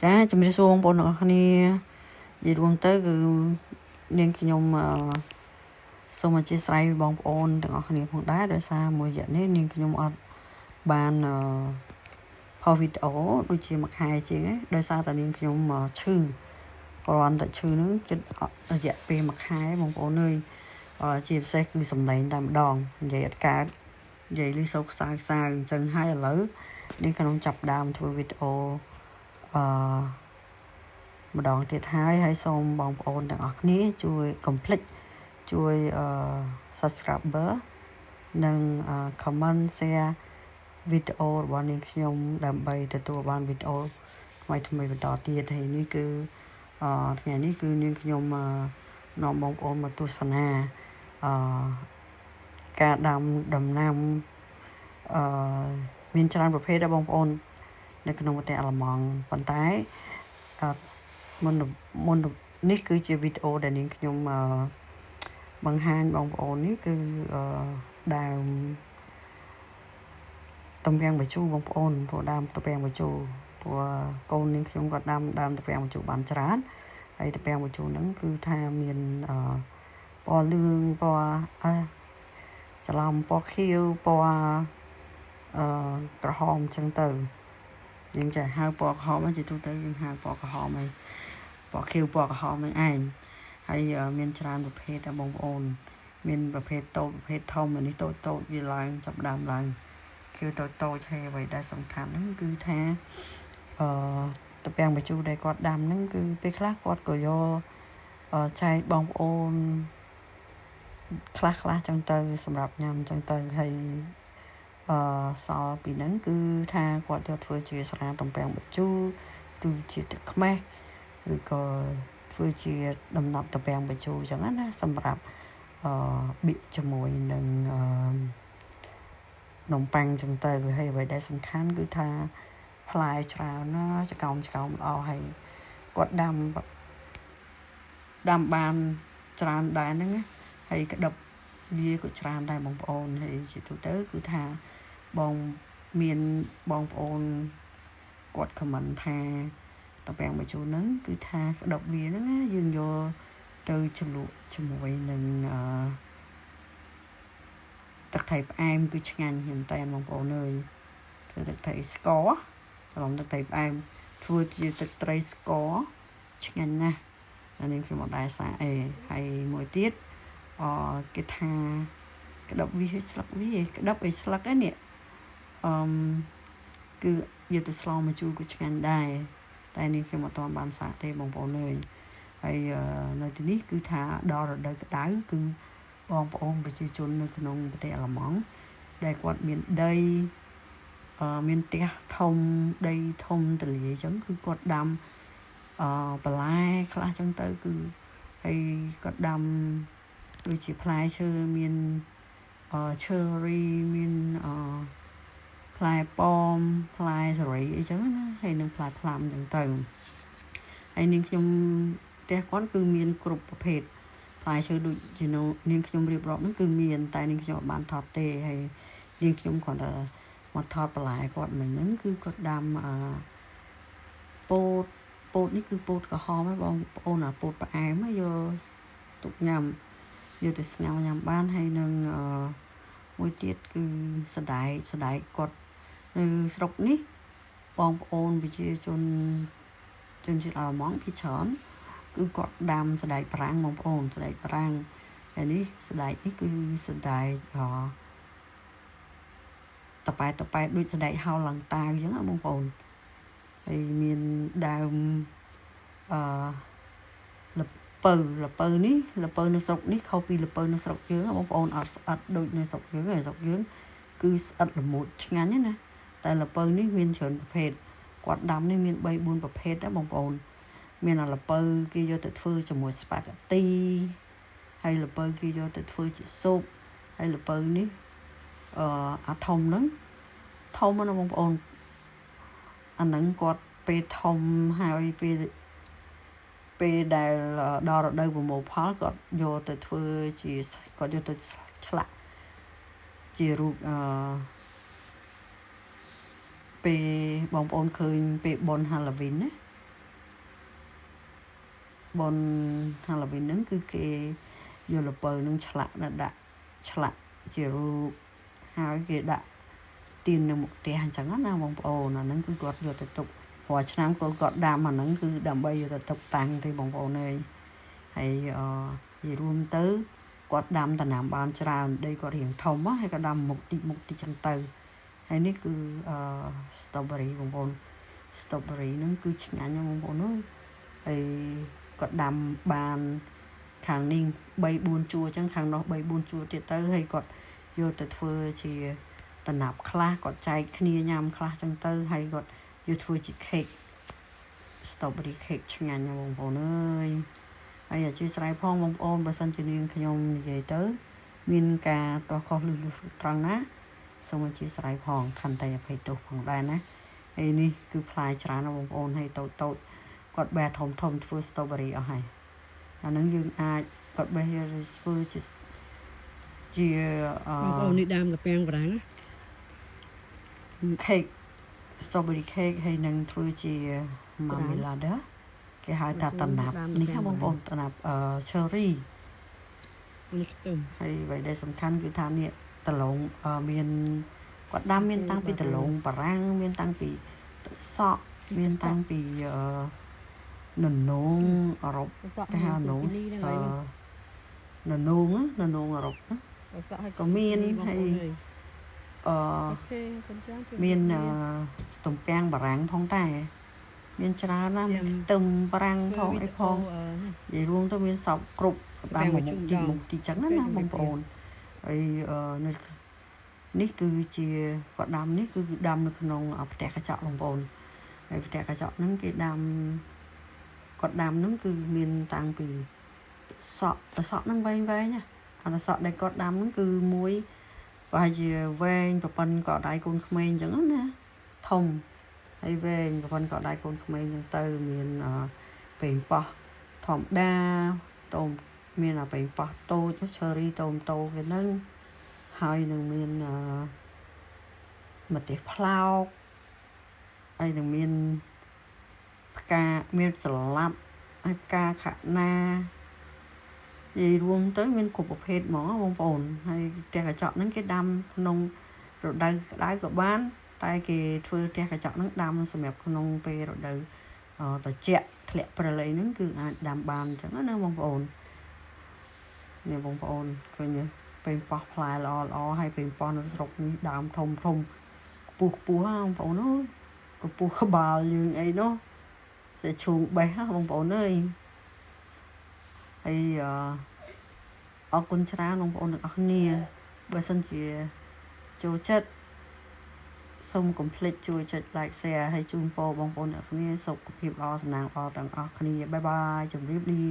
ចាជំរាបសួរបងប្អូនទាំងអស់គ្នានិយាយរួមទៅគឺនាងខ្ញុំសូមអធិស្ឋានបងប្អូនទាំងអស់គ្នាផងដែរដោយសារមួយរយៈនេះនាងខ្ញុំអត់បានផុសវីដេអូដូចជាមួយខែជាងឯងដោយសារតែនាងខ្ញុំឈឺគ្រាន់តែឈឺហ្នឹងជិតរយៈពេលមួយខែបងប្អូនអើយជាពិសេសគឺសំឡេងតែម្ដងនិយាយអត់កើតនិយាយឮសូរខ្សៅខ្សៅអញ្ចឹងហើយឥឡូវនាងខ្ញុំចាប់ដើមធ្វើវីដេអូអឺម្ដងទៀតហើយហើយសូមបងប្អូនទាំងអស់គ្នាជួយកុំភ្លេចជួយ subscriber និង comment share វីដេអូរបស់នាងខ្ញុំដើម្បីទទួលបានវីដេអូថ្មីថ្មីបន្តទៀតហើយនេះគឺថ្ងៃនេះគឺនាងខ្ញុំនាំបងប្អូនមកទស្សនាអឺការដាំដំណាំអឺមានច្រើនប្រភេទដែរបងប្អូននៅក្នុងប្រទេសអាល្លឺម៉ង់ប៉ុន្តែមុនមុននេះគឺជាវីដេអូដែលនាងខ្ញុំបង្ហាញបងប្អូននេះគឺដើមទំពាំងបញ្ជូបងប្អូនព្រោះដើមទំពាំងបញ្ជូព្រោះកូននាងខ្ញុំក៏ដាំដើមទំពាំងបញ្ជូបានច្រើនហើយទំពាំងបញ្ជូហ្នឹងគឺថាមានពណ៌លឿងពណ៌អឺច្រឡំពណ៌ខៀវពណ៌អឺក្រហមអញ្ចឹងទៅយើងចេះហៅពណ៌ក្រហមជាទូទៅយើងហៅពណ៌ក្រហមហើយពណ៌ខៀវពណ៌ក្រហមហ្នឹងឯងហើយមានច្រើនប្រភេទដែរបងប្អូនមានប្រភេទតូចប្រភេទធំអានេះតូចតូចវាឡើងចាប់ដើមឡើងគឺតូចតូចហើយអ្វីដែលសំខាន់ហ្នឹងគឺថាអឺទំពាំងបញ្ជូដែលគាត់ដាំហ្នឹងគឺពេលខ្លះគាត់ក៏យកចែកបងប្អូនខ្លះខ្លះចឹងទៅសម្រាប់ញ៉ាំចឹងទៅហើយអឺសល់ពីហ្នឹងគឺថាគាត់យកធ្វើជាស្រាទំពាំងបញ្ជូគឺជាទឹកខ្មេះឬក៏ធ្វើជាដំណប់ទំពាំងបញ្ជូចឹងណាសម្រាប់អឺបៀកជាមួយនឹងអឺនំប៉័ងចឹងទៅហើយអ្វីដែលសំខាន់គឺថាផ្លែច្រើនណាចកោមចកោមល្អហើយគាត់ដាំដាំបានច្រើនដែរហ្នឹងណាហើយក្តឹបវាក៏ច្រើនដែរបងប្អូនហើយជាទូទៅគឺថាបងមានបងប្អូនគាត់ខមមិនថាទំពាំងបញ្ជូនហ្នឹងគឺថាក្តឹបវាហ្នឹងណាយើងយកទៅជ្រលក់ជាមួយនឹងអឺទឹកត្រីផ្អែមគឺឆ្ងាញ់មែនតើបងប្អូនអើយធ្វើទឹកត្រីស្ករច្រឡំទឹកត្រីផ្អែមធ្វើជាទឹកត្រីស្ករឆ្ងាញ់ណាស់អានេះខ្ញុំអត់ដែរសាកអីហើយមួយទៀតអគេថាក្តឹបវាឲ្យស្លឹកវាក្តឹបឲ្យស្លឹកឯនេះអឺគឺយកទៅស្លម្ជូរក៏ឆ្ងាញ់ដែរតែនេះខ្ញុំអត់ទាន់បានសាកទេបងប្អូនអើយហើយនៅទីនេះគឺថាដល់រដូវក្តៅគឺបងប្អូនប្រជាជននៅក្នុងប្រទេសអាល្លឺម៉ង់ដែលគាត់មានដីមានផ្ទះធំដីធំទលាយអញ្ចឹងគឺគាត់ដាំបន្លែខ្លះអញ្ចឹងទៅគឺហើយគាត់ដាំដូចជាផ្លែឈើមាន cherry មានផ្លែប៉ោមផ្លែសេរីអីចឹងណាហើយនឹងផ្លែផ្លាំអញ្ចឹងទៅហើយនាងខ្ញុំផ្ទះគាត់គឺមានគ្រប់ប្រភេទផ្លែឈើដូចជានាងខ្ញុំរៀបរាប់ហ្នឹងគឺមានតែនាងខ្ញុំអត់បានថតទេហើយនាងខ្ញុំគ្រាន់តែមកថតបន្លែគាត់មិញហ្នឹងគឺគាត់ដាំអាពោតពោតនេះគឺពោតក្រហមហ្នឹងបងប្អូនអាពោតផ្អែមយកទុកញ៉ាំយកទៅស្ងោរញ៉ាំបានហើយនឹងមួយទៀតគឺសណ្ដែកសណ្ដែកគាត់នៅស្រុកនេះបងប្អូនប្រជាជនជនជាតិអាល្លឺម៉ង់ភាគច្រើនគឺគាត់ដាំសណ្ដែកប្រាំងបងប្អូនសណ្ដែកប្រាំងហើយនេះសណ្ដែកនេះគឺសណ្ដែកអតប៉ែតប៉ែដូចសណ្ដែកហោឡើងតាវអញ្ចឹងណាបងប្អូនហើយមានដើមអឺលពៅលពៅនេះលពៅនៅស្រុកនេះខុសពីលពៅនៅស្រុកយើងបងប្អូនអត់ស្អិតដូចនៅស្រុកយើងទេស្រុកយើងគឺស្អិតល្មូតឆ្ងាញ់ណាតែលពៅនេះមានច្រើនប្រភេទគាត់ដាំនេះមាន3 4ប្រភេទដែរបងប្អូនមានអាលពៅគេយកទៅធ្វើជាមួយស្ប៉ាហ្គាទីហើយលពៅគេយកទៅធ្វើជាស៊ុបហើយលពៅនេះអាធំហ្នឹងធំណាបងប្អូនអាហ្នឹងគាត់ពេលធំហើយពេលពេលដែលដល់រដូវប្រមូលផលគាត់យកទៅធ្វើជាគាត់យកទៅឆ្លាក់ជារូបអឺពេលបងប្អូនឃើញពេលបុណ្យ Halloween ណា បុណ្យ Halloween ហ្នឹងគឺគេយកល្ពៅនឹងឆ្លាក់ដាក់ឆ្លាក់ជារូបហើយគេដាក់ទៀននៅមុខផ្ទះអញ្ចឹងណាបងប្អូនអាហ្នឹងគឺគាត់យកទៅទុករាល់ឆ្នាំក៏គាត់ដាំអាហ្នឹងគឺដើម្បីយកទៅទុកតាំងទេបងប្អូនអើយហើយអនិយាយរួមទៅគាត់ដាំដំណាំបានច្រើនដីគាត់រៀងធំហើយក៏ដាំមុខតិចមុខតិចចឹងទៅហើយនេះគឺអ strawberry បងប្អូន strawberry ហ្នឹងគឺឆ្ងាញ់ណាស់បងប្អូនអើយហើយគាត់ដាំបានខាងនេះ3 4ជួរអញ្ចឹងខាងនោះ3 4ជួរទៀតទៅហើយគាត់យកទៅធ្វើជាតំណាប់ខ្លះគាត់ចែកគ្នាញ៉ាំខ្លះចឹងទៅហើយគាត់យកធ្វើជា cake strawberry cake ឆ្ងាញ់ណាស់បងប្អូនអើយហើយអធិស្ឋានផងបងប្អូនបើសិនជានាងខ្ញុំនិយាយទៅមានការតោះខុសលឺលឺត្រង់ណាសូមអធិស្ឋានផងខន្តីអភ័យទោសផងដែរណាហើយនេះគឺផ្លែច្រើនណាស់បងប្អូនហើយតូចតូចគាត់បេះធំធំធ្វើ strawberry អស់ហើយអាហ្នឹងយើងអាចគាត់បេះយកធ្វើជាជាអ បងប្អូននេះដើមកាពាំងបារាំងណា cake strawberry cake ហើយនឹងធ្វើជា marmalade គេហៅថាតំណាប់នេះค่ะបងប្អូនតំណាប់អឺ cherry នេះខ្ទឹម ហើយអ្វីដែលសំខាន់គឺថានេះដលងមានគាត់ដាំមានតាំងពីដលងបារាំងមានតាំងពីទឹកសក់មានតាំងពីអឺននងអឺរ៉ុបគេហៅនងអឺននងននងអឺរ៉ុបណា សក់ឲ្យ ក៏មានហើយអឺ OK កូនចា មានទំពាំងបារាំងផងដែរមានច្រើនណាស់មានខ្ទឹមបារាំងផងអីផងនិយាយរួមទៅមានសពគ្រប់ដាំមួយមុខទីមុខទីចឹងណាបងប្អូនហើយនៅនេះគឺជាគាត់ដាំនេះគឺដាំនៅក្នុងផ្ទះកញ្ចក់បងប្អូនហើយផ្ទះកញ្ចក់ហ្នឹងគេដាំគាត់ដាំហ្នឹងគឺមានតាំងពីសក់សក់ហ្នឹងវែងវែងណាអាសក់ដែលគាត់ដាំហ្នឹងគឺមួយប្រហែលជាវែងប្រប៉ុនក៏ដៃកូនក្មេងអញ្ចឹងណាធំហើយវែងប្រប៉ុនក៏ដៃកូនក្មេងអញ្ចឹងទៅមានប៉េងប៉ោះធម្មតាតូមមានអាប៉េងប៉ោះតូច cherry តូមតូគេហ្នឹងហើយនឹងមានម្ទេសផ្លោកហើយនឹងមានផ្កាមានស្លាប់ហើយផ្កាខាក់ណានិយាយរួមទៅមានគ្រប់ប្រភេទហ្មងបងប្អូនហើយផ្ទះកញ្ចក់ហ្នឹងគេដាំក្នុងរដូវក្តៅក៏បានតែគេធ្វើផ្ទះកញ្ចក់ហ្នឹងដាំសម្រាប់ក្នុងពេលរដូវត្រជាក់ធ្លាក់ព្រិលអីហ្នឹងគឺអាចដាំបានអញ្ចឹងណាបងប្អូននេះបងប្អូនឃើញទេពេញប៉ោះផ្លែល្អល្អហើយពេញប៉ោះនៅស្រុកនេះដើមធំធំខ្ពស់ខ្ពស់ហ៎បងប្អូនអើយកម្ពស់ក្បាលយើងអីនោះសេឈូងបេះហ៎បងប្អូនអើយហើយអរគុណច្រើនបងប្អូនទាំងអស់គ្នាបើសិនជាចូលចិត្តសូមកុំភ្លេចជួយចុច like share ហើយជូនពរបងប្អូនទាំងអស់គ្នាសុខភាពល្អសំណាងល្អទាំងអស់គ្នាbye bye ជម្រាបលា។